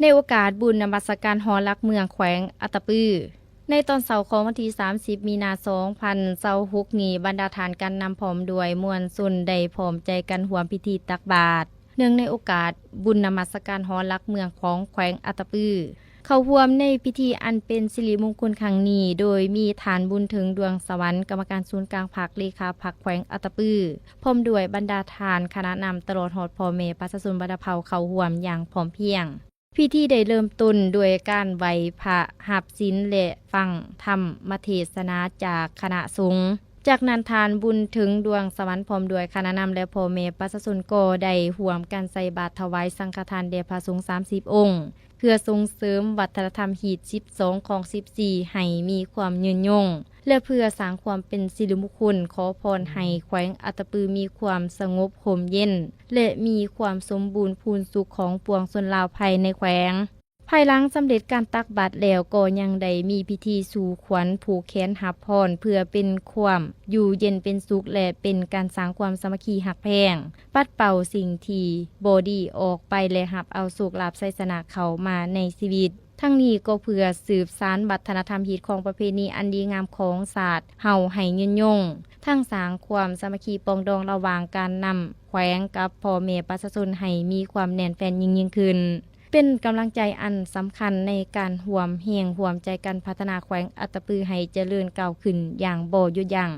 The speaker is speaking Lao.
ໃນໂອກາດບຸນນະມັດສະການຫໍຫຼັກເມືອງແຂວງອັດຕະປື ໃນຕອນເຊົ້າຂອງວັນທີສາມສິບ ມີນາ ສອງພັນຊາວຫົກນີ້, ບັນດາທ່ານການນຳພ້ອມດ້ວຍມວນຊົນໄດ້ພ້ອມໃຈກັນຮ່ວມພິທີຕັກບາດ ເນື່ອງໃນໂອກາດບຸນນະມັດສະການຫໍຫຼັກເມືອງຂອງແຂວງອັດຕະປື. ເຂົ້າຮ່ວມໃນພິທີອັນເປັນສິລິມຸງຄຸນຄັ້ງນີ້ ໂດຍມີທ່ານ ບຸນເຖິງ ດວງສະຫວັນ ກຳມະການສູນກາງພັກ ເລຂາພັກແຂວງອັດຕະປື ພ້ອມດ້ວຍບັນດາທ່ານຄະນະນຳ ຕະຫຼອດຮອດພໍ່ແມ່ປະຊາຊົນບັນດາເຜົ່າເຂົ້າຮ່ວມຢ່າງພ້ອມພຽງ. ພິທີໄດ້ເລີ່ມຕົ້ນດ້ວຍການໄຫວ້ພະ ຮັບສິນ ແລະ ຟັງທຳມະເທສະນາຈາກຄະນະສົງ. ຈາກນັ້ນທ່ານ ບຸນເຖິງ ດວງສະຫວັນ ພ້ອມດ້ວຍຄະນະນຳ ແລະ ພໍ່ແມ່ປະຊາຊົນກໍໄດ້ຮ່ວມກັນໃສ່ບາດຖວາຍສັງຄະທານແດ່ພະສົງສາມສິບອົງ ເພື່ອສົ່ງເສີມວັດທະນະທຳຮີດສິບສອງ ຄອງສິບສີ່ ໃຫ້ມີຄວາມຍືນຍົງ ແລະ ເພື່ອສ້າງຄວາມເປັນສິລິມຸງຄຸນ, ຂໍພອນໃຫ້ແຂວງອັດຕະປືມີຄວາມສະຫງົບຮົ່ມເຢັນ ແລະ ມີຄວາມສົມບູນພູນສຸກຂອງປວງຊົນລາວພາຍໃນແຂວງ. ພາຍຫຼັງສຳເລັດການຕັກບາດແລ້ວ, ກໍຍັງໄດ້ມີພິທີສູ່ຂວັນຜູກແຂນຮັບພອນ ເພື່ອເປັນຄວາມຢູ່ເຢັນເປັນສຸກ ແລະ ເປັນການສ້າງຄວາມສາມັກຄີຮັກແພງ, ປັດເປົ່າສິ່ງທີ່ບໍ່ດີອອກໄປ ແລະ ຮັບເອົາໂຊກລາບໄຊຊະນະເຂົ້າມາໃນຊີວິດ. ທັງນີ້ກໍເພື່ອສືບສານວັດທະນະທຳຮີດຄອງປະເພນີອັນດີງາມຂອງຊາດເຮົາໃຫ້ຍືນຍົງ, ທັງສ້າງຄວາມສາມັກຄີປອງດອງລະຫວ່າງການນຳແຂວງກັບພໍ່ແມ່ປະຊາຊົນໃຫ້ມີຄວາມແໜ້ນແຟ້ນຍິ່ງໆຂຶ້ນ, ເປັນກຳລັງໃຈອັນສຳຄັນໃນການຮ່ວມແຮງຮ່ວມໃຈກັນພັດທະນາແຂວງອັດຕະປືໃຫ້ຈະເລີນກ້າວຂຶ້ນຢ່າງບໍ່ຢຸດຢັ້ງ.